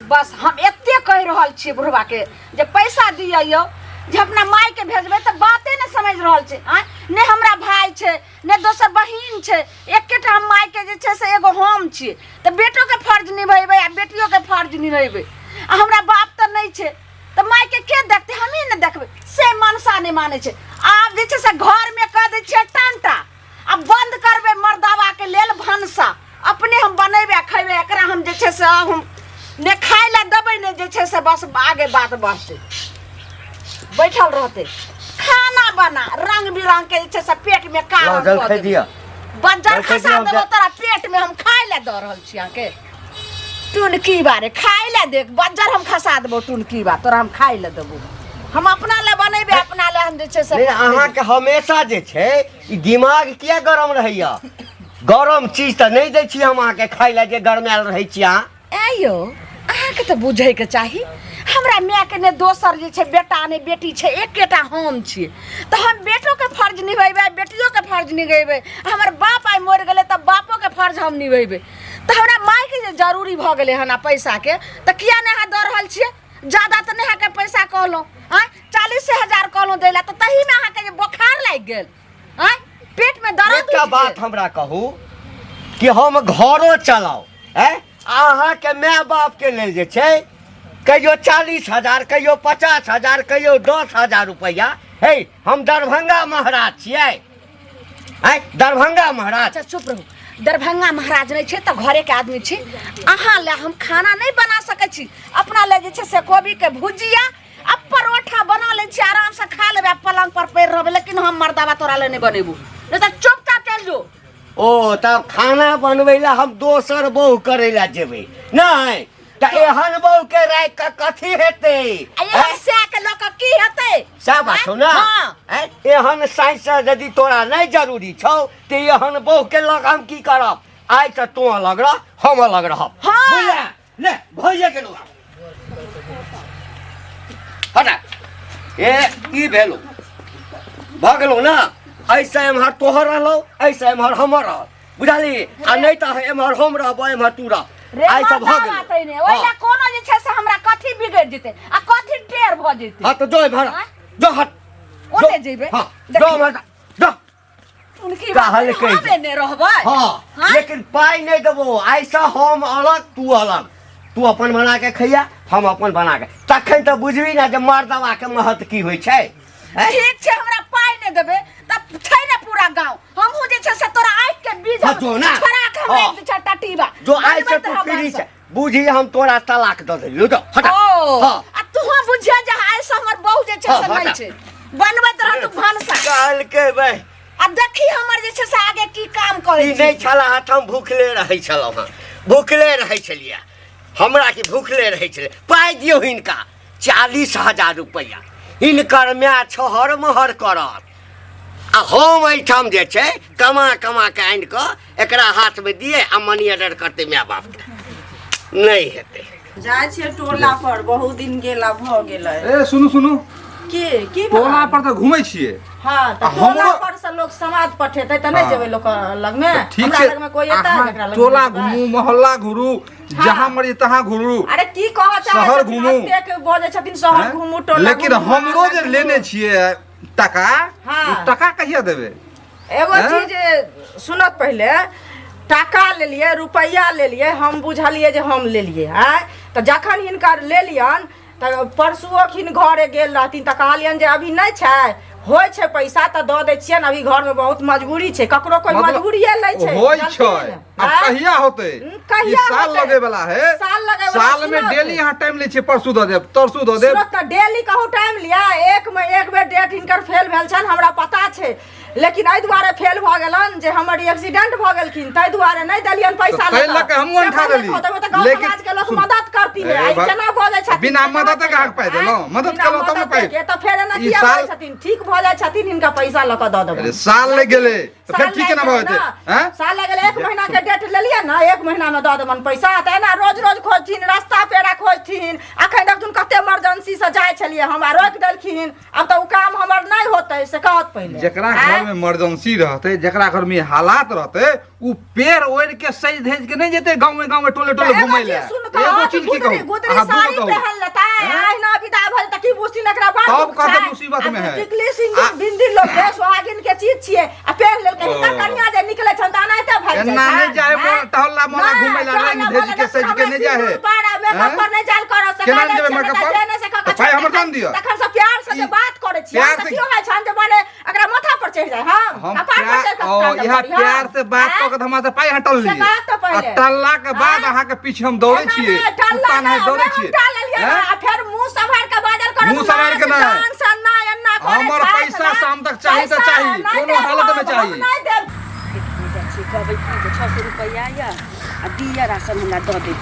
बस हम एते कहि रहल छियै बुढ़बाके जे पैसा दिअ यौ जे अपना मायके भेजबै तऽ बाते नहि समझि रहल छै आँय नहि हमरा भाय छै नहि दोसर बहिन छै एकेटा हम मायके जे छै से एगो हम छियै तऽ बेटोके फर्ज निभेबै आ बेटियोके फर्ज निभेबै आ हमरा बाप तऽ नहि छै तऽ मायके के देखतै हमही ने देखबै से मनसा नहि मानै छै आब जे छै से घरमे कऽ दै छियै टंटा आ बंद करबै मर्दाबाके लेल भनसा अपने हम बनेबै आ खयबै एकरा हम जे छै से आब हम ने खाय लए देबै ने जे छै से बस आगे बात बढ़तै बैठल रहतै खाना बना रंग बिरंग के जे छै से पेट में लाउ कारण जलखै कऽ देबै। दिअ बज्जर जलखै खसा दिअ, हम देबो तोरा पेट में हम खाय लए दऽ रहल छी अहाँके टुनकी बारे खाय लए देख बज्जर हम खसा देबो टुनकी बा तोरा हम खाय लए देबो हम अपना लए बनेबै अपना लए हम जे छै से नहि अहाँके हमेशा जे छै ई दिमाग किया गरम रहैया गरम चीज तऽ नहि दै छी हम अहाँके खाय लए जे गरमायल रहै छी अहाँ ऐ यौ अहाँके तऽ बुझैके चाही हमरा मायके ने दोसर जे छै बेटा ने बेटी छै एकेटा हम छियै तऽ हम बेटोके फर्ज निभेबै बेटियोके फर्ज निभेबै हमर बाप आइ मरि गेलै तऽ बापोके फर्ज हम निभेबै तऽ हमरा मायके जे जरूरी भऽ गेलै हन आ पैसाके तऽ किया नहि अहाँ दऽ रहल छियै ज्यादा तऽ नहि अहाँके पैसा कहलहुँ आँय 40,000 कहलहुँ दै लए तऽ तहीमे अहाँके जे बोखार लागि गेल आँय पेटमे दर्द एकटा उठि बात गेल। हमरा कहू कि हम घरो चलाउ आँय अहाँके माय बापके लेल जे छै कहियो 40,000 कहियो 50,000 कहियो 10,000 रुपैआ हे हम दरभंगा महाराज छियै आँय दरभंगा महाराज अच्छा चुप रहू दरभंगा महाराज नहि छै तऽ घरेके आदमी छी अहाँ लए हम खाना नहि बना सकै छी अपना लए जे छै से कोबीके भुजिया आ परोठा बना लै छी आरामसँ खा लेबै आ पलंग पर पड़ि रहबै लेकिन हम मर्दाबा तोरा लए नहि बनेबू नहि तऽ चुपचाप चलि जो ओ तब खाना बनबै लए हम दोसर बहु करै लए जेबै नहि तऽ एहन बहु के राखि कऽ कथी हेतै आ एहन सएह के लऽ कऽ की हेतै सएह बात छौ ने हाँ। आँय? एहन साइंस यदि तोरा नहि जरूरी छौ तऽ एहन बहु के लऽ कऽ हम की करब आइ तऽ तू अलग रह हम अलग रहब हाँ। बुझले ले भइए गेलौ आब हटा ए ई भेलौ भऽ गेलौ ने ऐसे एम्हर तोहर रहलौ ऐसे एम्हर हमर रहल बुझलही आ नहि तऽ एम्हर हम रहबो एम्हर तू रह रे आइ तऽ भऽ मर्दाबा गेलौ तैने ओहि लए हँ कोनो जे छै से हमरा कथी बिगड़ि जेतै आ कथी टेर भऽ जेतै हँ तऽ जो एम्हर आँय? जो हट ओने जेबै हँ देखियौ। जो एम्हर जो उनकी बात कहलकै हमे जे। ने रहबै हँ हाँ? लेकिन पाइ नहि देबो आइसँ हम अलग तू अलग तू अपन बना के खैया हम अपन बना के तखन तऽ बुझबी ने जे मर्दवा के महत्व की होइ छै हैं? ठीक छै हमरा पाइ नहि देबै तऽ छै ने पूरा गाँव हमहूँ जे छै से तोरा आँखि के बीज हाँ, जो ना। छोड़ा के हम हाँ। राखि दै छै टटीबा जो आइ से बनबैत तू रहब फ्री हमसब। छै बुझी हम तोरा तलाक दऽ देलियौ जो हटा ओ हाँ आ तू बुझिया जे आइ से हमर बहू जे छै हाँ, से नहि हटा। छै बनबैत रह तू भनसा कहलकै बे आ देखी हमर जे छै से आगे की काम करै ई छी नहि छला हाथ हम भूखले रहै छलहुँ हँ भूखले रहै छलियै हमरा कि भूखले रहै छलै पाइ दियौ हिनका 40,000 रुपैआ हिनकर माय छहर महर करत आ हम एहिठाम जे छै कमा कमा के आनि कऽ एकरा हाथमे दियै आ मनी ऑर्डर करतै माय बापके नहि हेतै जाइ छियै टोला पर बहुत दिन गेला भऽ गेलै ए सुनू सुनू की की टोला भेल? पर तऽ घूमै छियै हँ तऽ आ टोला हमरो- पर से लोक समाद पठेतै तऽ नहि हँ। जेबै लोक लगमे ठीक हमरा छै लगमे कोइ एतै अहाँ जकरा लगमे टोला जेबै? घूमू मोहल्ला घुरू जहाँ मर्जी तहाँ घुरू अरे की कहऽ चाहै शहर छथिन घुमू। एतेक बजै छथिन शहर हैं? घुमू टोला लेकिन घुमू, हमरो मोहल्ला जे घुमू। लेने छियै टका हाँ। ओ टका कहिया देबै एगो हैं? चीज सुनत पहिले टाका लेलियै रुपैआ लेलियै हम बुझलियै जे हम लेलियै आँय तऽ जखन हिनकर लेलियन तऽ परसुओ खिन घरे गेल रहथिन तऽ कहलियनि जे अभी नहि छै होइ छै पैसा तऽ दऽ दै छियनि अभी घरमे बहुत मजबूरी छै ककरो कोइ मतलब मजबूरिए लै छै होइ जल्दी छै ने। आब आँय? कहिया होतै कहिया ई साल होतै? लगे वाला है साल लगे वाला, साल में सुनत। डेली अहाँ टाइम लै छियै परसू दऽ देब तरसू दऽ देब सुनत तऽ डेली कहू टाइम लिअ एक मे एक बेर डेट हिनकर फेल भेल छनि हमरा पता छै लेकिन एहि दुआरे फेल भऽ गेलनि जे हमर एक्सीडेंट भऽ गेलखिन ताहि दुआरे नहि देलियनि पैसा ताहि लऽ कऽ हमहूँ से अंठा पहिले देली। कहू, तऽ गाँव लेकिन समाज के लोक सुन- मदद करती ए, है बा- केना बजै छथिन बिना केना मददक अहाँके पाइ देलहुँ। मदद बिना केलहुँ तब ने मदद पाइ। के तऽ फेर एना ई किया साल- बजै छथिन ठीक भऽ जाइ छथिन हिनका पैसा लऽ कऽ दऽ अरे देबनि साल लागि गेलै तऽ फेर साल ठीक केना लागि भऽ गेलै जेतै ने। आँय? साल लागि गेलै एक महीना के डेट लेलियै ने एक महीना में दऽ देबनि पैसा तऽ एना रोज रोज खोजथिन रास्ता पेड़ा खोजथिन अखन देखथुन कते इमरजेंसी से जाइ छलियै हमरा रोकि देलखिन आब तऽ ओ काम हमर नहि होतै से कहत पहिले जेकरा आँय? घर में इमरजेंसी रहते जेकरा घर में हालात रहते उ पेड़ ओढ़ के सज धज के नहीं जेते गांव में गांव में टोले टोले एगो घूमे चीज ले सुन कऽ, एगो चीज की गुदरी कहूं गुदरी अहाँ दूगो साड़ी कहू। पहन लेतै हैं? अहिना विदा भऽ जेतै की बुझथिन एकरा बड़ तब दुख कहतै छै। मुसीबत में आ है। टिकली सिंदूर आ- बिंदी लोग के सोहागिन के चीज छियै आ पहन लेलकै हिनकर ओ। कनिया जे निकलै छनि तऽ एनाहिते भागि जाइ एना छनि नहीं जाए हैं? टहला मोहल्ला नहि, घूमे ला टहला रंग धज मोहल्ला के सज के नहीं जाए है सिंदूर पर आ मेकअप हैं? पर नहि जायल करऽ से केना कहै जेबै छियै, मेकअप नहि पर? तऽ जे नहि से कऽ तऽ पाइ हमर दऽ ने दिअ। तखन से प्यार से जे ई- बात करै छियै प्यार तऽ से- की होइ छनि जे माने एकरा माथा पर चढ़ि जाइ हम हम कपार पर प्यार चढ़ि कऽ ओ तांडव इहा करी हम। प्यार से बात आँय? कऽ के हमरा से पाइ हटल से लिए बात तऽ आ पहिले। टल्ला के बाद आँय? अहाँ के पीछे हम दौड़े एना छियै नहि, टल्ला कुत्ता नहि, नहीं दौड़े हमरा छियै हम टाललियै हैं? ना, आ फेर मुँह सम्हारि कऽ बाजल करत, मुँह सम्हारि कऽ नाच, नहि। डांस, एना, एना करै हमर छथि, पैसा ना। शाम तक चाही तऽ पैसा चाही, नहि कोनो देब हालत मे हम, चाही। हम नहि देब। कहबै की जे 600 रुपैआ यऽ आ दिअ राशन हमरा दऽ दे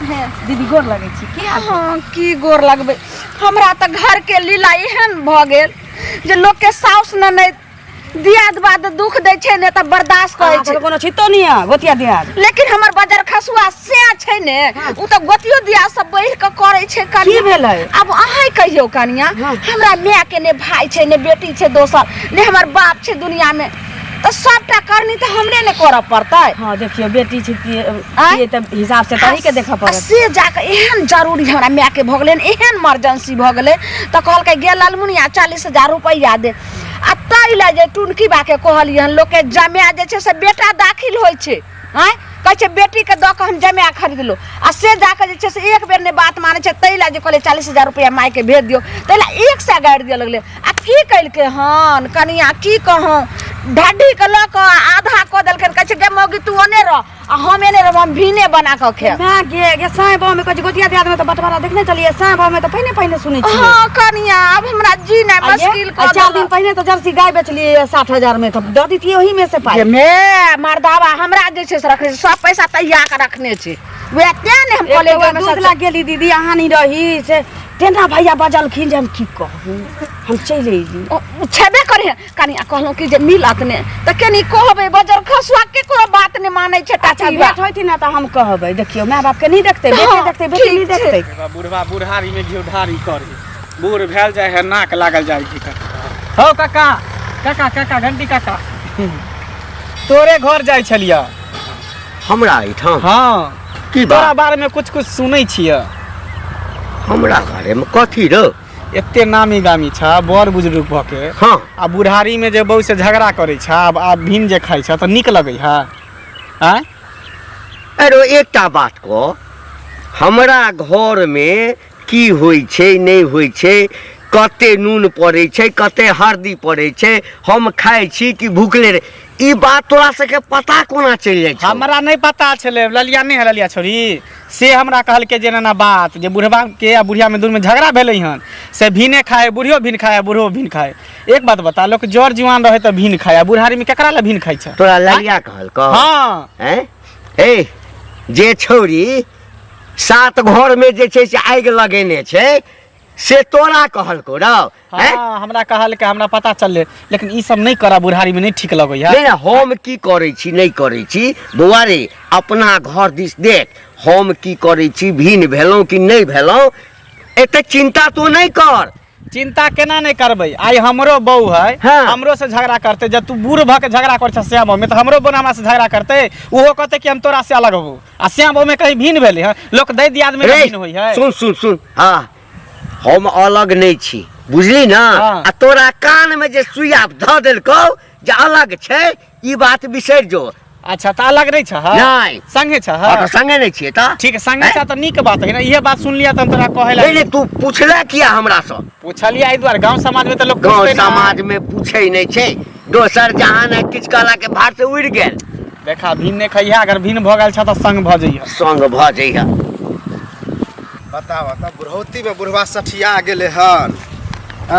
दीदी गोर लगै छी की हाल हँ की गोर लगबै हमरा तऽ घरके लीला एहन भऽ गेल जे लोकके साउस ननैद दियाद बाद दुख दै छै ने तऽ बर्दाश्त करै अहाँके छै तऽ कोनो छितो नहि यऽ गोतिया दियाद लेकिन हमर बजर खसुआ से छै ने ओ तऽ गोतियो दियाद सब बढ़ि कऽ करै छै की कनिया भेलै आब अहाँ कहियौ कनिया हमरा माय के ने भाई छै ने बेटी छै दोसर ने हमर बाप छै दुनिया में तऽ सबटा करनी तऽ हमरे ने करऽ पड़तै हँ देखियौ बेटी छै आँय? छियै तऽ हिसाब से तऽ अहीँके देखऽ आ पड़त से जाकऽ एहन जरूरी हमरा मायके भऽ गेलै एहन इमरजेंसी भऽ गेलै तऽ कहलकै गेल ललमुनिया 40,000 रुपैआ दे आ ताहि लए जे टुनकी बाके कहलियै हन लोकके जमाए जे छै से बेटा दाखिल होइ छै आँय कहै छै बेटीके दऽ कऽ हम जमाए खरीदलहुँ आ से जाकऽ जे छै से एक बेर नहि बात मानै छै ताहि लए जे कहलियै 40,000 रुपैआ मायके भेज दियौ ताहि लए एक सए गाड़ि दिअ लगलै आ की केलकै हन कनिया की कहूँ ढड्ढीके लऽ कऽ आधा कऽ देलखिन कहै छै गे मौगी तू ओने रह आ हम एने रहब हम भीने बना कऽ खायब माय गे गे साँय बाँह में कहै छै गोतिया दियाद में तऽ बँटवारा देखने छलियै साँय बाँह में तऽ पहिने पहिने सुनै छियै हँ कनिया आब हमरा जीनाइ आ ये, मुश्किल आ कऽ 4 दिन देलक। पहिने तऽ जर्सी गाय बेचलियै 60,000 में तऽ दऽ दितियै ओही में से पाइ गे मे मर्दावा हमरा जे छै से रखने छै सब पैसा तैयार कऽ रखने छै वएह तें ने हम एक कहलियै तऽ जे ओहिमे दूध सब ला गेली दीदी अहाँ नहि रही से तेना भैया बजलखिन जे हम की कहू हम चलि अयली ओ छेबे करे कनि कहलहुँ कि जे मिलत ने तऽ कनि कहबै बजर खसुआ केकरो बात नहि मानै छै अच्छा टाटी भेंट होइथिन ने तऽ हम कहबै देखियौ माय बापके नहि देखतै बेटे हँ, देखतै बेटी ठीक नहि छै। देखतै बुढ़वा बुढ़ारी में घिउ ढारी करे बूढ़ भेल जाइ है नाक लागल जाइ है हौ काका काका काका घंटी काका तोरे घर जाइ छलियै हमरा एहिठाम हँ की तोरा बात बारे में कुछ कुछ सुनै छियै हमरा घरे में कथी रो एते नामी गामी छ बड़ बुजुर्ग भऽ के हाँ आ बुढ़ारी में जे बहू से झगड़ा करै छ आब आब भीन जे खाइ छ तऽ नीक लगै है आँय अरे एकटा बात कह हमरा घर में की होइ छै नहि होइ छै कते नून पड़ै छै कते हरदी पड़ै छै हम खाइ छी कि भुखले रहे ई बात तोरा सबके पता कोना चलि जाइ छौ हमरा नहि पता छलै ललिया नहि है ललिया छोरी से हमरा कहलकै जे एना एना बात जे बुढ़बा के आ बुढ़िया में दुनू में झगड़ा भेलै हन से भीने खाए बुढ़ियो भीन खाए बुढ़ो भीन खाए एक बात बता लोक जर जुआन रहे तऽ भीन खाए आ बुढ़ारी में केकरा लए भीन खाइ छै तोरा ललिया कहलकौ हँ हैं ए जे छौरी सात घर में जे छै से आगि लगेने छै से तोरा कहलको रौ हैं? हाँ हमरा कहलकै हमरा पता चललै लेकिन ई सब नहि करऽ बुढ़ारी में नहि ठीक लगै है नहि नहि हम की करै छी नहि करै छी बौआ रे अपना घर दिस देख हम की करै छी भिन भेलहुँ कि नहि भेलहुँ एते चिन्ता तू नहि कर चिंता केना नहि करबै आइ हमरो बहू है हाँ। हमरो से झगड़ा करतै जब तू बूढ़ भऽ के झगड़ा करै छ श्याम में तऽ हमरो बहू हमरा से झगड़ा करतै ओहो कहतै कि हम तोरा से अलग होबू आ श्याम बहू में कहीं भिन्न भेलै हँ लोक दै दियाद में रे भिन्न होइ है सुन सुन सुन हाँ हम अलग नहि छी बुझली ना हाँ। आ तोरा कान में जे सुइया धऽ देलकौ जे अलग छै ई बात बिसरि जो अच्छा तऽ अलग नहि छह नहि। संगे छह हाँ तऽ संगे नहि छियै तऽ ठीक है संगे छह तऽ नीक बात है ने इहे बात सुन लिया तऽ हम तोरा कहै नहि लए नहि तू पूछले किया हमरासँ पूछलियै एहि दुआरे गाँव समाज में तऽ लोक गाँव पूछतै ने। समाज में पूछै नहि छै दोसर जहाँ ने किछु कहला के भार से उड़ि गेल देखा भिन्न नहि खइहा अगर भिन्न भऽ गेल छह तऽ संग भऽ जइह संग भऽ जइह बताबऽ तऽ बुढ़ौती में बुढ़वा सठिया गेलै हन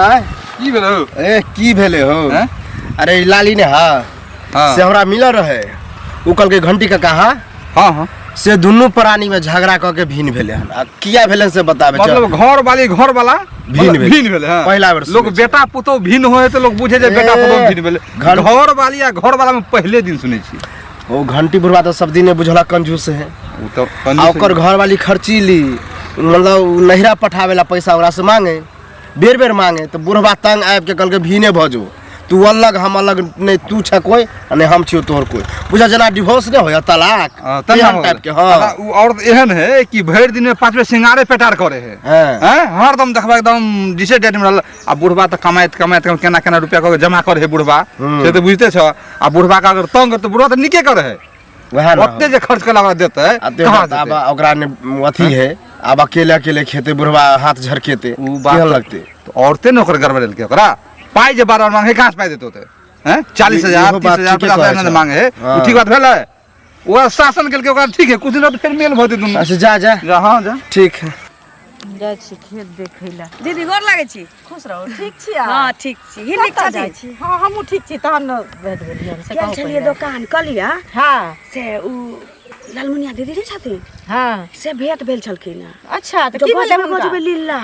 आँय की भेल हौ ए की भेलै हौ हैं? अरे ई लाली ने हा हाँ से हमरा मिलल रहे ओ कहलकै घंटी का कहा हाँ हाँ से दुनू प्राणी में झगड़ा कऽ के भिन्न भेलै हन आ किया भेलै से बताबे चल मतलब घर वाली घर वाला भिन्न मतलब भेलै। भिन्न भेलै हाँ। पहिला बेर लोग सुनै छियै। बेटा पुतोह भिन्न होय तऽ लोग बुझे जे बेटा ए, पुतोह भिन्न भेलै घर- घर वाली आ घर वाला में पहिले दिन सुनै छी ओ घंटी बुढ़वा तऽ सब दिने बुझलक कंजूस है ओ तऽ आ ओकर घर वाली खर्चीली मतलब उ नैहरा पठावे ला पैसा ओकरा से मांगे बेर बेर मांगे तऽ बुढ़बा तंग आबि के कहलकै भीने भऽ जो तू अलग हम अलग नहि तू छ कोइ आ नहि हम छियौ तोहर कोइ बुझा जेना डिवोर्स नहि होइए तलाक हाँ, तेना तेहन हो टाइप के गेलै। हाँ आ, उ औरत एहन है कि भरि दिन में पाँच बेर सिंगारे पेटार करे है हाँ। हैं? हरदम देखबै एकदम जिसे डेट में रहल आ बुढ़बा तऽ कमाइत कमाइत केना केना रुपया कऽ के जमा करे है बुढ़बा से तऽ बुझते छ आ बुढ़बा के अगर तंग करतै बुढ़बा तऽ नीके करे है वएह ने ओते जे खर्च केला ओकरा देतै आ ते कहाँ बात आब देतै? ओकरा ने अथी है आब अकेले अकेले खेते बुढ़वा हाथ झरकेते उ बात केहन लगते तऽ औरते ने ओकर गड़बड़ेलकै ओकरा पाइ जे बार बार मांगे कहाँ से पाइ देतै ओते हैं 40,000 इहो बात 30,000 ठीके 50,000 कहै ने छह। मांगे है उ हाँ। ठीक बात भेलै ओकरा शासन केलकै ओकरा ठीक है कुछ दिन बाद फेर मेल भऽ जेतै दुनू अच्छा जा जा जा हाँ जा ठीक है जाइ छी खेत देखै लए दीदी गोर लागै छी खुश रहू ठीक छी हँ ठीक छी ही नीक कतऽ जाइ छथिन छी हँ हमहूँ ठीक छी तहन ने भेट भेलियै से गेल कहू छलियै पहिले। दोकान कहलियै हँ से उ लालमुनिया दीदी नहि छथिन हँ से भेंट भेल छलखिन हँ अच्छा तऽ तऽ की भेलै गजबे हुनका? गजबे लीला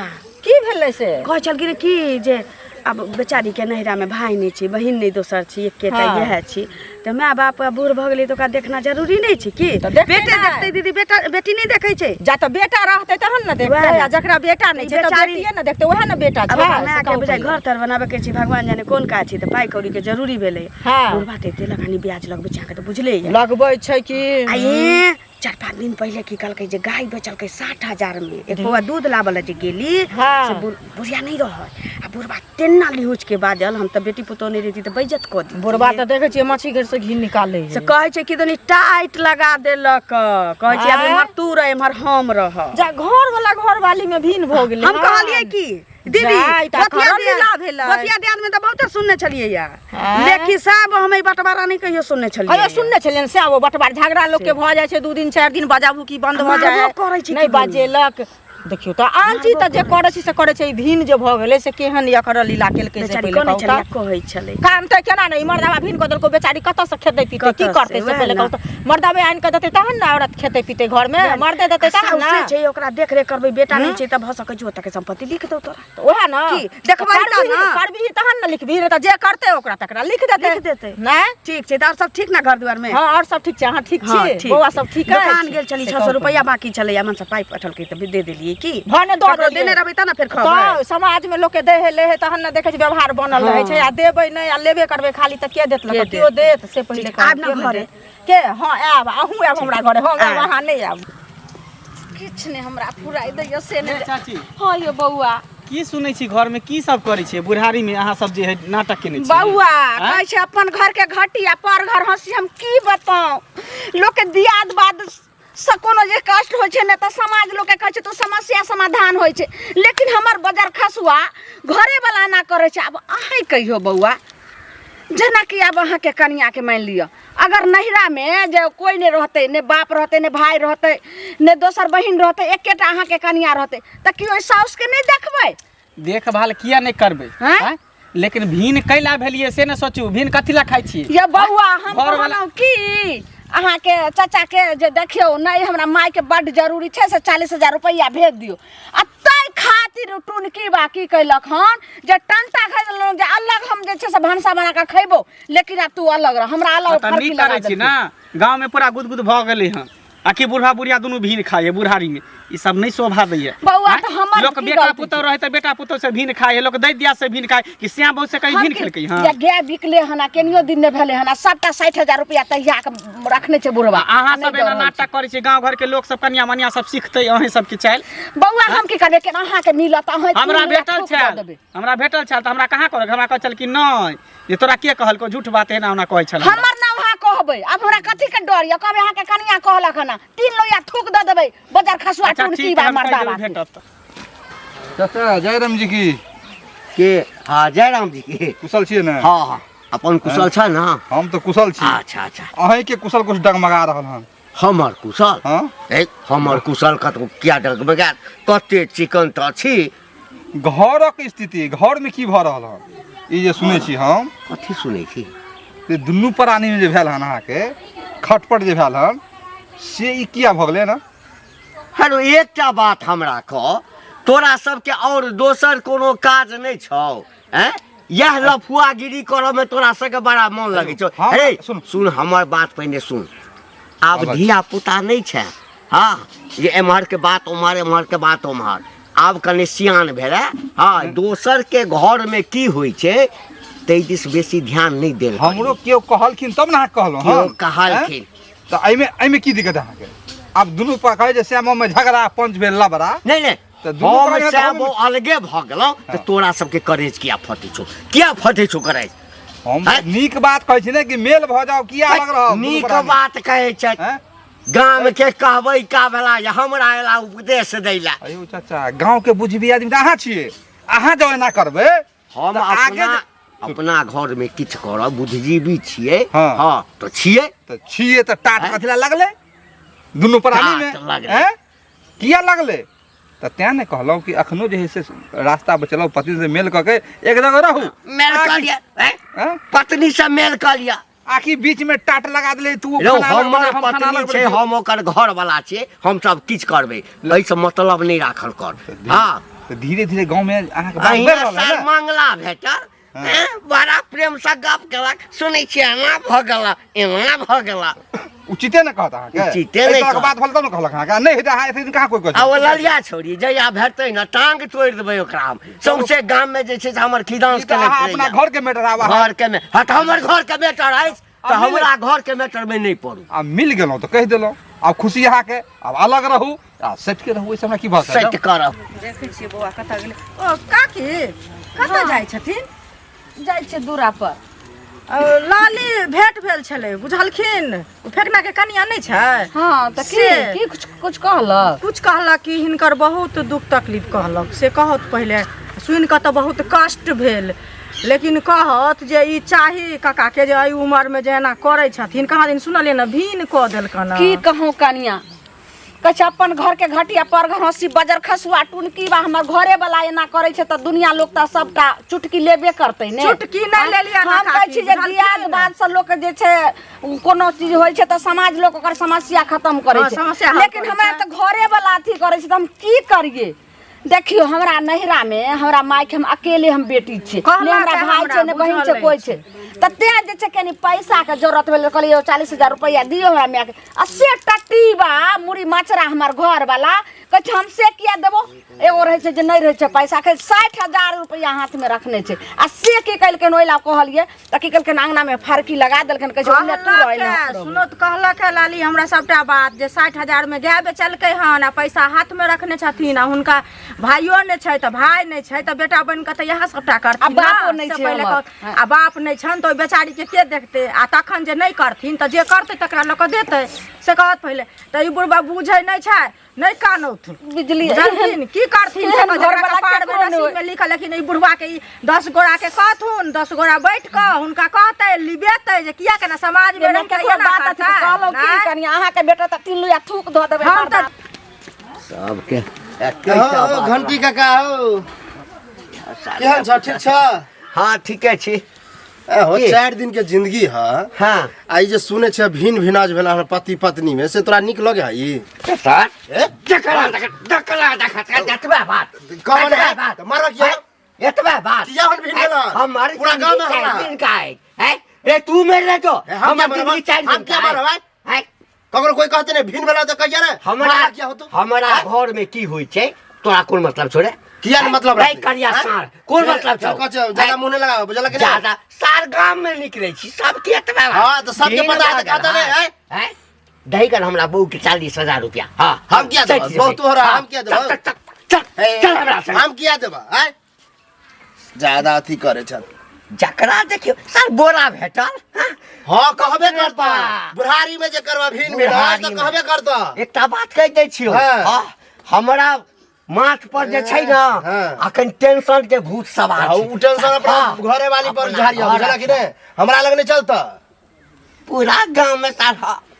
की भेलै से कहै छलखिन की जे आब बेचारीके नैहरामे भाय नहि छै बहिन नहि दोसर छै एकेटा इएह छै तऽ माय बाप बूढ़ भऽ गेलै तऽ ओकरा देखना जरूरी नहि छै की तऽ देखतै बेटे नहि। देखतै दीदी बेटा बेटी नहि देखै छै जा तऽ बेटा रहतै तहन ने देखतै वएह ने। आ जकरा बेटा नहि छै तऽ बेचारी- बेटिए ने देखतै उएह ने बेटा आब छै ओकरा से मायके कहू बुझाइ पहिले। घर तर बनाबैके छै भगवान जाने कोन काज छै तऽ पाइ कौड़ीके जरूरी भेलै हँ। बुढ़बा तऽ एते लगानी ब्याज लगबै छै अहाँके तऽ बुझले यऽ लगबै छै कि आ ये चारि पाँच दिन पहिले की कहलकै जे गाय बेचलकै 60,000 मे एक पौआ दूध लाबऽ लए जे गेली हाँ। से बुढ़िया नहि रहै आ बुढ़बा तेना लिहुच के बाजल हम तऽ बेटी पुतोह नहि रहिती तऽ बेइज्जत कऽ दी बुढ़बा तऽ देखै छियै मछली घर से घी निकालै से कहै छै कि दनी टाइट लगा देलक कहै छै आब आँय? एम्हर तू रह एम्हर हम रह जा घर वाला घर वाली में भिन्न भऽ गेलै हम कहलियै की दीदी जाय, तऽ गोतिया करल दियाद- लीला भेलै। गोतिया दियाद में तऽ बहुते सुनने छलियै या आँय? लेकिन सब हम ई बंटवारा नहि कहियो सुनने छलियै कहियो सुनने छलियनि से ओ बटवार झगड़ा लोक के भऽ जाइ छै 2 दिन 4 दिन बजा भुकी बंद भऽ मारबो जाइ करै छै नहि कि दुनू। बजेलक देखियौ तऽ आन चीज तऽ जे करै छै से करै छै ई भिन्न जे भऽ गेलै से केहन एकर लीला केलकै से बेचारी पहिले कोने कहू छलियै तऽ कहै छलै कानतै केना नहि मर्दाबा भिन्न कऽ देलको बेचारी कतऽसँ खेतै पीतै की कतऽ से, करतै से वएह पहिले ने। कहू तऽ मर्दाबे आनि कऽ देतै तहन ने औरत खेतै पीतै घरमे मर्दे देतै तहन ने साउसे छै ओकरा देख रेख करबै बेटा नहि छै तऽ भऽ सकै छै ओतऽ के सम्पत्ति लिख दौ तोरा तऽ ओएह ने की? देखबै तऽ ने। करबिही तहन ने लिखबिही नहि तऽ जे करतै ओकरा तकरा लिख देतै लिख देतै। नहि ठीक छै तऽ आओर सब ठीक ने घर दुआर में हँ आओर सब ठीक छै अहाँ ठीक हँ, छी ठीक बौआ छै। सब ठीक अछि दोकान गेल छली से 600 कहू रुपैआ बाकी छलै मन से पाइ पठलकै तऽ दे देलियै की भने दऽ ककरो देलियै। देने रहबै तऽ ने फेर खबै तऽ समाज में लोक के दै है ले है तहन ने देखै छै व्यवहार बनल रहै छै आ देबै नहि आ लेबे करबै खाली तऽ के देत के लऽ केओ देत से पहिले ठीक, कहू, आयब ने केओ नहि घरे? देत। के हँ आयब अहूँ आयब हमरा घरे हम आयब आयब। अहाँ नहि आयब किछु नहि हमरा फुराइ दैया से नहि चाची हँ यौ बौआ की सुनै छी घरमे की सब करै छियै बुढ़ारीमे अहाँ सब जे है नाटक केने छियै बौआ आँय? कहै छै अपन घर के घटी आ पर घर हंसी हम की बताउ लोक के दियाद बाद से कोनो जे कष्ट होइ छै ने तऽ समाज लोक के कहै छै तऽ समस्या समाधान होइ छै लेकिन हमर बजर खसुआ घरे वाला एना करै छै आब अहीं कहियौ बौआ जेनाकि आब अहाँके कनिआँके मानि लिअ अगर नैहरामे जे कोइ नहि रहतै नहि बाप रहतै नहि भाय रहतै नहि दोसर बहिन रहतै एकेटा अहाँके कनिआँ रहतै तऽ की ओहि साउसके नहि देखबै देखभाल किया नहि करबै आँय? आँय? लेकिन भीन कैला भेलियै से ने सोचू भीन कथी ला खाइ छी ये बौआ हम घरवाला- कहलहुँ की अहाँके चाचाके जे देखियौ नहि हमरा मायके बड्ड जरूरी छै से 40,000 रुपैआ भेज दियौ आ ताहि खातिर टुनकी बा की कयलक हन जे टंटा खरीदलहुँ जे अलग हम जे छै से भनसा बना कऽ खयबो लेकिन आब तू अलग रह हमरा अलग तऽ फरकी नीक लगा करै छी देलखिन। ने गाँव में पूरा गुदगुद भऽ गेलै हन आ कि बूढ़ा बुढ़िया दुनू भीन खाइ है बुढ़ारी में ई सब नहीं शोभा दैया बौआ, आँय? तऽ हमर लोक की बेटा गलती पुतोह रहै तऽ बेटा पुतोह से भीन खाइ है लोक दै दिया से भीन खाइ कि श्याम बहू से कहीं हम भीन की- खेलकै हँ जे गाय बिकले हन आ केनियो दिन नहि भेलै हन आ सबटा 60,000 रुपया तहिया के रखने छै बुढ़वा अहाँ नहि सब दऽ एना रहल छै। नाटक करै छी गाँव घर के लोक सब कनिया मनिया सब सिखतै अहीं सबके चालि बौआ हम की करबै केना अहाँके मिलत अहाँ हमरा तीन लाख भेटल ठोक दऽ छल देबै। हमरा भेटल छल तऽ हमरा कहाँ कहलक हमरा कहै छल कि नहि जे तोरा के कहलको झूठ बात एना ओना कहै छल हमरा। हमर नाम अहाँ कहबै आब हमरा कथी के डर यऽ कहबै अहाँके कनिया कहलक हन तीन लोहिया थूक दऽ देबै बजार खसुआ अच्छा टुनकी ठीक बा है हम कहि मर्दाबा देबै के। भेटत तऽ। चाचा जयराम जी की के हाँ जयराम जी के कुशल छियै ने हाँ हाँ अपन कुशल छ ने हम तऽ कुशल छी अच्छा अच्छा अहींके कुशल कुछ डगमगा रहल हन हमर कुशल हाँ ए हमर कुशल कतबो किया डगमगायत कते चिकन तऽ छी घरक स्थिति घरमे की भऽ रहल हन ई जे सुनै छी हम कथी सुनै छी से दुनू प्राणीमे जे भेल हन अहाँके खटपट जे भेल हन से ई किया भऽ गेलै ने हेलो एकटा बात हमरा कह तोरा सबके आओर दोसर कोनो काज नहि छौ हैं इएह लफुआगिरी करऽमे तोरा सबके बड़ा मन लगै छौ हम- अरे सुन। सुन हमर बात पहिने सुन आब आवाज। धिया पुता नहि छै हँ जे एम्हरके बात ओम्हर एम्हरके बात ओम्हर आब कनि सियान भेलै। हँ, दोसर के घर में की होइ छै ताहि दिस बेसी ध्यान नहि देल करी। हमरो केओ कहलखिन तब ने अहाँ कहलहुँ। केओ हन कहलखिन। तऽ एहिमे एहिमे की दिक्कत अहाँके? आब दुनू पर कहै जे श्यामो में झगड़ा पंच भेल लबड़ा। नहि नहि, तऽ दुनू हम प्राणी तऽ श्यामो अलगे भऽ गेलहुँ तऽ तोरा सबके करेज किया फटै छौ? किया फटै छौ करेज? हम हैं? नीक बात कहै छी ने कि मेल भऽ जाओ, किया अलग रहब दुनू नीक प्राणी? बात कहै छै। हैं? गाम के कहबै का भेला जे हमरा एला उपदेश दै ला? अयो चाचा, गाँव के बुझबी आदमी तऽ अहाँ छियै, अहाँ जब एना करबै हम तऽ आगे अपना अपना घर में किछु करब, बुद्धिजीवी छियै। हाँ। हँ तऽ छियै। तऽ छियै तऽ टाट हैं? कथी ला लगलै दुनू प्राणी में? टाट लगलै। हैं? किया लगलै? तऽ तें ने कहलहुँ कि अखनो जे है से रास्ता बचेलहुँ, पत्नी से मेल कऽ के एक जगह रहू। मेल कऽ लिअ, हैं? हैं? पत्नी से मेल कऽ लिअ। आखिर बीच में टाट लगा देले तू रौ, खाना अलग हमर बना, हम खाना पत्नी अलग छै, बना। हम ओकर घर वाला छियै, हम सब किछु करबै, एहिसँ मतलब नहि राखल कर। हँ, तऽ धीरे धीरे गाँव में अहाँके बात बढ़ि अहिना रहल है साल ने? मंगला भेटल। हाँ। हैं, बड़ा प्रेमसँ गप केलक, सुनै छियै एना भऽ गेला, एना भऽ गेला। उचिते ने कहत अहाँके। उचिते एहि नहि तरहके कहत। बात भेल तब ने कहलक अहाँके, आ नहि हेतै अहाँ एते दिन कहाँ कोइ कहै आ ओ छै? ललिया छौड़ी जहिया भेटतै ने, टांग तोड़ि देबै ओकरा हम। सौंसे गाम में जे छै से हमर खिदांस ई तऽ केने अहाँ अपना फिरैया। घर के मैटर आब अहाँ घर के में, हँ तऽ हमर घर के मैटर अछि तऽ आ मिल- हमरा घर के मैटर में नहि पड़ू। आ मिल गेलहुँ तऽ कहि देलहुँ, आब खुशी अहाँके, आब अलग रहू आ सटि के रहू, ओहिसँ हमरा की भऽ सकैए? सटि करब। देखै छियै बौआ कतऽ गेलै। ओ काकी, कतऽ जाइ छथिन? जाइ छियै दूरा पर। ओ, लाली भेंट भेल छलै बुझलखिन, ओ फेकना के कनिया नहि छै? हँ, तऽ की? से- की कुछ कुछ कहलक? कुछ कहलक कि हिनकर बहुत दुख तकलीफ कहलक, से कहत पहिले सुनि कऽ तऽ बहुत कष्ट भेल, लेकिन कहत जे ई चाही काका के जे एहि उमरमे जे एना करै छथिन। कहाँ दिन सुनलियै ने भीन कऽ देलकन। की कहूँ कनिया, कहै छै अपन घर के घटिया पर घर हँसी बजर खसुआ टुनकी बा। हमर घरे वाला एना करै छै तऽ दुनिया लोक तऽ सबटा चुटकी लेबे करतै ने। चुटकी नहि लेलियै ने हम कहै काकी, छी जे बुझलखिन? दियाद बाद से लोक जे छै कोनो चीज होइ छै तऽ समाज लोक ओकर समस्या खत्म करै हँ, छै, समस्या हल लेकिन करै हमरा छै। तऽ घरे वाला अथी करै छै तऽ हम की करियै? देखियौ, हमरा नैहरा में हमरा मायके हम अकेले हम बेटी छी, कहलक ने हमरा है भाय हमरा, छै ने बहिन बुझल छै कोइ छै, तऽ तें जे छै कनि पैसाके जरूरत भेलै, कहलियै 40,000 रुपैआ दियौ हमरा मायके। आ से टटीबा मुड़ी मचरा हमर घरवाला कहै छै हम से किया देबो? एगो रहै छै जे नहि रहै छै पैसा, कहै 60,000 रुपैआ हाथमे रखने छै। आ से की केलखिन, ओहि लए कहलियै तऽ की केलखिन, अङ्गनामे फरकी लगा देलखिन, कहै छै ओन्ने तू रह, एन्ने कहलक हम रहबो। सुनो तऽ, कहलक है लाली हमरा सबटा बात जे 60,000 मे गाय बेचलकै हन आ पैसा हाथ में रखने छथिन, आ हुनका भाइयो नहि छै, तऽ भाय नहि छै तऽ बेटा बनि कऽ तऽ इएह सबटा करथिन आ बापो ने, नहि से छै पहिले हमर। आ बाप नहि छनि तऽ ओहि बेचारी के के देखतै? आ तखन जे नहि करथिन तऽ जे करतै तकरा लऽ कऽ देतै, से कहत पहिले। तऽ ई बुढ़बा बुझै नहि छै, नहि कानौथुन। बिजली बुझलखिन की करथिन से एहन कह, जकरा घरवला कपार केकरो मे नहि नसीब मे लिखल, लेकिन ई बुढ़वा के ई 10 गोरा के कहथुन, 10 गोरा बैठ कऽ हुनका कहतै, लिबेतै जे किया केना समाज मे एना रहि कऽ केकरो एना बात अथी करतै। कहलहुँ की नहि? कनिया, अहाँके बेटा तऽ तीन लोहिया थूक धऽ देबै हम तऽ मर्दा। सबके एकेटा हो बात। घंटी काका हो, केहन छ? ठीक छ? हँ, ठीके छी। ए हो, की? 4 दिन के जिंदगी है। हँ। आ ई जे सुने छै भिन भिनाज भेला हमर पति पत्नी में, से तोरा नीक लगे है ई? सर ए? जकरा जकरा देखत एतबे बात। कौन एतबे है? बात। तऽ मारऽ किया? एतबे बात। किया हम भिन भेला? हमर पूरा गाँव में जिंदगी हल्ला। 4 दिन का है, हैं? रे तू मेरे ले तो ए, हम हमर क्या मरबै? जिंदगी 4 हम दिन क्या का है। मरबै? हैं? ककरो कोई कहते नहीं भिन भेला तऽ कहिया रे हमरा मारऽ किया होतो? हमरा घर में की होइ छै तोरा कोन मतलब छोड़े? किया ने मतलब नहीं रखतै? करिया हैं? सार कोन मतलब छौ? कहै छै, ज्यादा मुँह नहि लगाबऽ, बुझलक कि नहि? ज्यादा सार गाम में निकले छी सबके एतबे बात। हाँ, तऽ सबके भिन पता है, भऽ तऽ कहता गेल, नहि, हैं? हैं? दही कर हमरा बहू के 40,000 रुपया। हाँ, हम किया देबै? सठि जेबै। बहुत तोहरा, हाँ, हम किया देबै? चल, चल, चल, ए, चल हमरा संग। हम किया देबै? आँय? ज्यादा अथी करे छथि। जकरा देखियौ सर बोरा भेटल। हाँ? हाँ, कहबे करता। बा। बुढ़ारी में जे करबा भिन भिन बुढ़ारी तऽ में। कहबे करता। एकटा बात कहि दै छियौ। हाँ। हाँ, हमरा माथ पर जे छै ने हाँ। अखन टेंशन के भूत सवार हाँ, छै। उ टेंशन अपना हाँ, घरे वाली पर अपना झाड़िया, घर बुझला कि नहि? हमरा लग नहि चलता। पूरा गांव में सार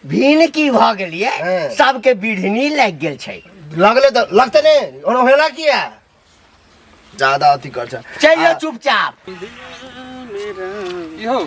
भिन की भऽ गेलियै, हाँ। सबके बिढ़नी लागि गेल छै। लगले तऽ लगते नहि, ओना हेला किया ज्यादा अथी कर छै। चलि जाउ चुपचाप। की हौ?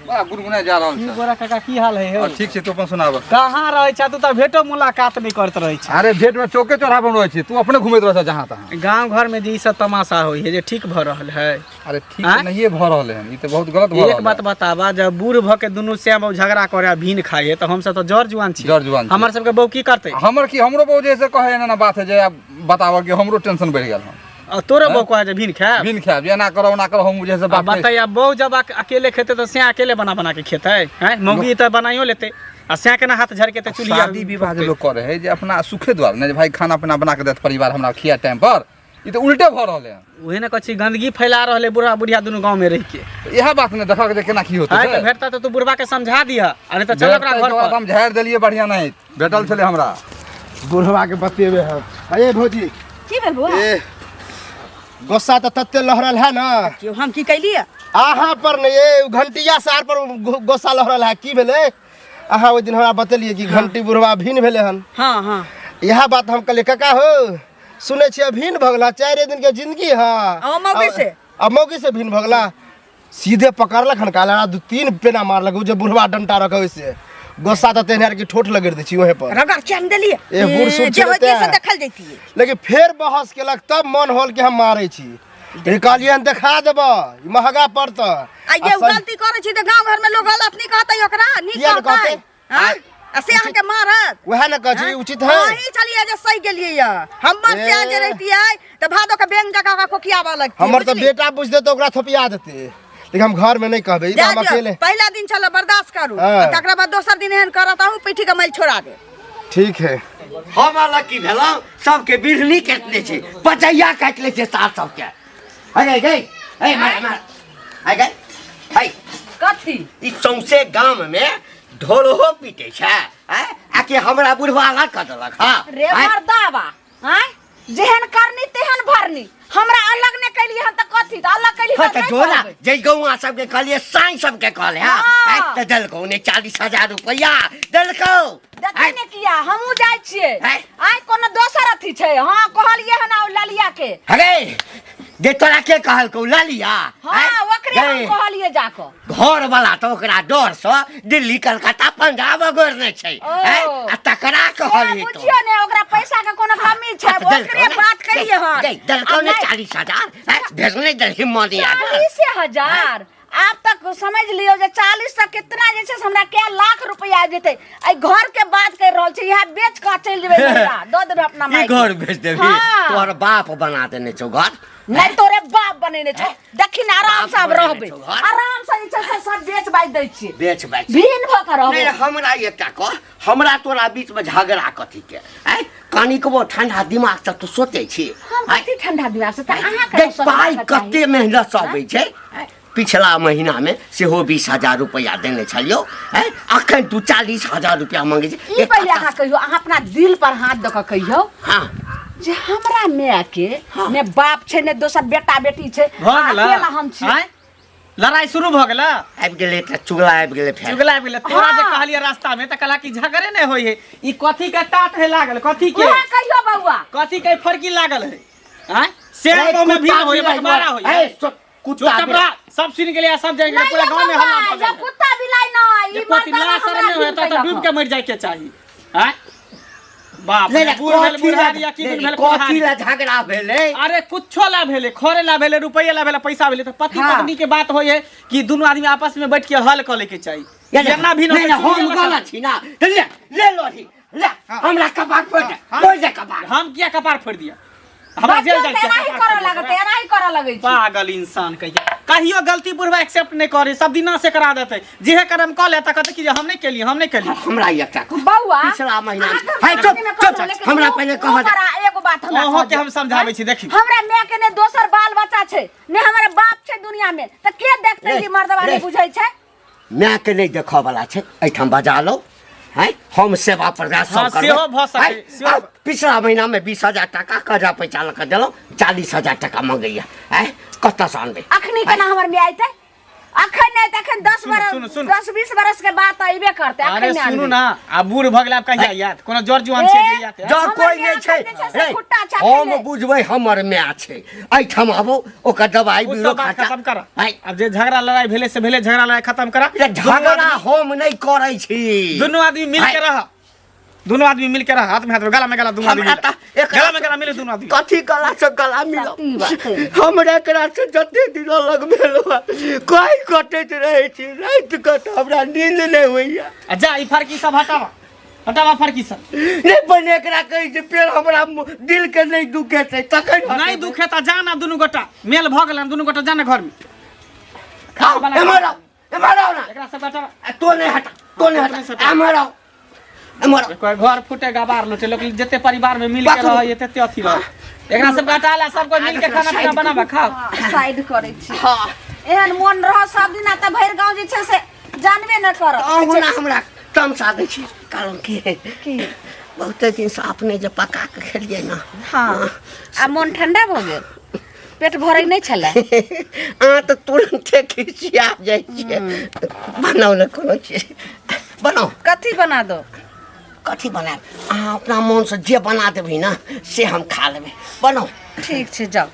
बड़ा गुनगुना जा रहल की छै। गोरा काका, की हाल है? और ठीक छै, तू अपन सुनाब। कहाँ रहै छ तू? तऽ भेटो मुलाकात नहि करैत रहै छ। अरे, भेंट में चौके चौराहा पर रहै छी, तू अपने घुमैत रहै छ जहाँ तहाँ। गाँव घर में जे ई सब तमाशा होइ है, जे ठीक भऽ रहल है? अरे, ठीक आँय? नहिए भऽ रहल है, ई तऽ बहुत गलत भऽ एक रहल बात है। बताबा, जब बूढ़ भऽ के दुनू श्याम झगड़ा करे आ भीन खाइ है, तऽ हमसब तऽ जर जुआन छी। जर जुआन छी। हमर सबके बहू की करतै? हमर की, हमरो बहु जे से कहै एना एना बात है जे आब बताबऽ कि हमरो टेंशन बढ़ि गेल हन। आ तोरो बहू कहै जे भीन खायब? बिन खायब, जे एना करऽ ओना करऽ, हम जे से आ बात नहि- बताइए, बहू जब अकेले खेतै तऽ सैं अकेले बना बना के खेतै? हैं, मौगी तऽ बनाइयो लेतै, आ सैं केना हाथ झरकेतै चूल्हिया? शादी विवाह जे लोग करे है जे अपना सुखे द्वारे ने, जे भाई खाना पीना बना के देत परिवार हमरा खिया टाइम पर, ई तऽ उल्टे भऽ रहल है। उहे ने कहै छी, गंदगी फैला रहल है बूढ़ा बुढ़िया दुनू गाँव में रहि के। तऽ इएह बात ने देखऽ के जे केना की होतै। आइ तऽ भेटता तऽ तू बुढ़बा के समझा दिह, आ नहि तऽ चल ओकरा घर पर। हम झाड़ि देलियै, बढ़िया नहीं भेटल छलै हमरा। बुढ़वा के बतेबे हम। अरे भौजी। की भेल बौआ? ए, गुस्सा तऽ तते लहरल है ना। क्यों, हम की कैलियै? अहाँ पर नहीं, ए उ घंटिया सार पर गुस्सा लहरल है। की भेलै, अहाँ ओहि दिन हमरा बतेलियै कि घंटी बुढ़वा भिन्न भेलै हन। हाँ हाँ। इएह बात हम कहलियै, काका हो, सुनै छियै भिन्न भऽ गेला, 4 दिन के जिंदगी है। आ मौगी से? आ मौगी से भिन्न भऽ गेला। सीधे पकड़लक हन, काला दू तीन पेना मारलक उ जे बुढ़वा डंटा रखै ओहिसे। गुस्सा तऽ तेहन कि ठोठ लगेर दै छी ओहे पर। रगड़ चैन देलियै। ए, बूढ़ सूढ़ जे छलै होइतियै से तें। देखल जैतियै। लेकिन फेर बहस केलक, तब मन होल कि हम मारै छी, लेकिन कहलियै हन देखा देबऽ, ई महगा पड़तऽ। आ ये गलती करै छी तऽ गाँव घरमे लोग गलत नहि कहतै ओकरा, नीक किया ने कहतै? कहतै? आँय? आ से अहाँके मारत? वएह ने कहै छी, ई उचित है? अहीं छलियै जे सही गेलियै यऽ। हमर से जे ए। रहितियै तऽ भादो के बेंग जकाँ ओकरा कोकियाबऽ लगतियै। हमर तऽ बुझलियै? बेटा बुझ देतै, ओकरा थोपिया देतै, लेकिन हम घर में नहीं कहबै, ई तऽ जाय हम दियौ, अकेले। पहिला दिन छलै, बर्दाश्त करू। हाँ। आ तकरा बाद दोसर दिन एहन करत, अहूँ पीठी के मैल छोड़ा देब। ठीक है। हम अलग की भेलहुँ? सबके बिढ़नी काटि लै छै, पचैया काटि लै छै सार सबके। अरे गई, ए मार मार, आइ गई है। कथी? ई सौंसे गाम में ढोलहो पीटे छै आँय? आ कि हमरा बुढ़वा अलग कऽ देलक? हँ। रे आँय? मर्दाबा, आँय, जेहन करनी तेहन भरनी। हमरा अलग ने कैली हन तऽ कथी तऽ अलग कैली? हँ तऽ तऽ नहि जोड़ा कहबै। जे गौआ सबके कहलियै, साँइ सबके कहले हँ। हाँ। आँय, तऽ देलकौ ने 40,000 रुपैआ देलकौ? देखी आँय? ने किया हमहूँ जाइ छियै। आँय? आइ कोनो दोसर अथी छै? हँ, कहलियै हन ओ ललिया के। अरे जे तोरा के कहलकौ ललिया? हँ। आँय? ओकरे हम गई। कहलियै जाकऽ। घर वाला तऽ ओकरा डर से दिल्ली कलकत्ता पंजाब अगोरने छै। ओ। आँय? आ तकरा से कहलियै तो बुझियौ ने, ओकरा पैसा के कोनो कमी छै? तऽ देलकौ ओकरे ने? बात करियै हन। देलकौ आ ने नहि, 40,000? आँय? भेजने देलही मनी आडर? 40,000 आब तक समझ लियौ जे 40 से कितना जे छै से हमरा कै लाख रुपया आबि जेतै। एहि घर के बात करि रहल छी, इएह बेच कऽ चलि जेबै नैहरा, दऽ देबै अपना ई माय के। घर बेच देबही? हाँ। तोहर बाप बना देने छौ घर? नहि, तोरे बाप बनेने छौ। देखी ने, आराम से आब बाप रहबै। बनेने छौ घर? आराम से जे छै से सब बेच बाजि दै छियै। बेच बाजि भिन्न भऽ कऽ नहि। रहबै। हमरा एकटा कह, हमरा तोरा बीच में झगड़ा कथी के? आँय, कनिकबो ठंडा दिमाग से तू सोचै छी? हम आँय? कथी ठंडा दिमाग से? तऽ अहाँके देख, सोचबाक पाइ चाही। कते मेहनत से अबै छै। आँय? पिछला महीना में सेहो 20,000 रुपया देने छलियौ। आँय, अखन तू 40,000 रुपया मंगै छै। ई पहिले अहाँ कहियौ, अहाँ अपना दिल पर हाथ दऽ कऽ कहियौ हाँ जे हमरा माय के ने बाप छै, ने दोसर बेटा बेटी छै, भऽ गेल अकेला हम छी। आँय? लड़ाई शुरू भऽ गेल। आबि गेलै तऽ चुगला आबि गेलै फेर। चुगला आबि गेलै तोरा जे हाँ। कहलियै रास्ता में तऽ कहला कि झगड़े नहि होइ है। ई कथी के टाट है लागल? कथी के? उएह कहियौ बौआ। कथी के फरकी लागल है? आँय, से ए, गाँव में कुत्ता भीड़ होय, बिलाइ बंटवारा होय। ए, कुत्ता चुप रह, सब सुनि गेलै, सब जानि गेलै, नहीं पूरा गाँव में हल्ला भऽ जब गेलै। कुत्ता बिलाइ न जे ई कथी मर्दाना लाश हमरा नहि होय भिन तऽ कयलक। डूबि के मरि जाय के चाही। आँय बाप ले रे, ले, बूढ़ भेल कथी ला- बुढ़ारी आ की ले, दिन भेल कथी कुल्हाड़ी। ला झगड़ा भेलै? अरे, कुछो ला भेलै, खरे ला भेलै, रुपैआ ला भेलै, पैसा भेलै, तऽ पति हाँ। पत्नी के बात होइ है कि दुनू आदमी आपस में बैठ के हल कऽ ले के चाही। ये ले, एना भी नहीं, नहीं, हम गलत छी ना तऽ ले ले लोही ले, हमरा कपार फोड़ दे, फोड़ दे कपार। हम किया कपार फोड़ दिया? हमरा जेल बच्चो जाइ तऽ के एनाही कपार करऽ फोड़ दिया। लगतै, एनाही करऽ लगै छै। पागल इंसान कहिया कहियो गलती बुढ़वा एक्सेप्ट नहीं करे, सब दिना से करा देते। जेहे करम कऽ ले तऽ कहते कि जे हम नहीं केलिए, हम नहीं केलिए। हमरा एकटा कह। बौआ, पिछला महीना अहाँके हम है, चुप गलती नहि चुप कहलहुँ, लेकिन हमरा पहिले कह दे। एगो बात हमरा अहूँ कह के दिअ। हम समझाबै छी, देखी। हमरा माय के ने दोसर बाल बच्चा छै, ने हमरा बाप छै दुनिया में, तऽ के देखतै? रे, ई मर्दवा रे। नहि बुझै छै। मायके नहि देखऽ वाला छै, एहिठाम बजा लो हैं, हम सेवा प्रयास सब हाँ, करबै। सेहो भऽ सकै, हैं? सेहो। आ, पिछला महीना में 20,000 टाका कर्जा पैसा लऽ कऽ देलहुँ, 40,000 टाका मंगैया। हैं, कतऽसँ अनबै? अखनी केना हमर माय अयतै? अखन नहि तऽ अखन 10 सुनू, बरस सुनू, सुनू। 10 20 बरस के बात अइबे करतै अरे अखन नहि सुनू आनबै। ना आ बूढ़ भऽ गेलै आब कहिया याद कोनो जर जुआन छै जे ए, याद जर हमर कोइ माय नहि छै अखन जे छै से रे, खुट्टा छै हम अखन। बुझबै हमर माय छै एहिठाम आबो ओकर दवाइ ओ बीरो सब बात खर्चा खत्म कर आइ, आब जे झगड़ा लड़ाई भेलै से भेलै झगड़ा लड़ाई खत्म कर रे, झगड़ा हम नहि करै छी दुनू आदमी मिल के आइ, रह दुनू आदमी मिल के रह हाथ में हाथ गला में गला दुनू आदमी हमरा मिल। तऽ एकरा गला में गला मिले दुनू आदमी कथी गला से गला मिलो सती बात है। हमरा एकरा से जते दिन अलग भेल कोई कटैत रहै छी राति कऽ तऽ हमरा नींद नहि होइया आ जा ई फरकी सब हटावा हटावा फरकी सब नहि पहिने एकरा कहै छै फेर हमरा दिल के नहि दुखेतै तखन नहीं दुखे तऽ जा ना दुनू गोटा मेल भऽ गेल दुनू गोटा जा ना घर में खाओ एम्हर आउ एम्हर आउ ना एकरा सब हटावा आ, तो नहि हटा तो नहि हटा एम्हर आउ एम्हर आउ। कोई घर फूटे गबार लूटे लोग जते परिवार में मिल के पकड़ू। रहे तते अथी रहे एकरा सब हटा ला सब कोई मिल के खाना पीना बनाबा खाओ साइड करै छी हँ एहन मोन रह सब दिन तऽ भरि गाँव जे छै से जानबे न करत अहुना हमरा तमसा दै छी कारण कि बहुते दिनसँ अपने जे पका कऽ खेलियै ने हँ आ मोन ठंडा भऽ गेल पेट भरै नहि छलै अहाँ तऽ तुरन्ते खिसिया जाइ छियै बनाउ ने कोनो चीज बनाउ कथी बना दो कथी बनायब अहाँ अपना मोनसँ जे बना देबै ने से हम खा लेबै बनाउ ठीक छै जाउ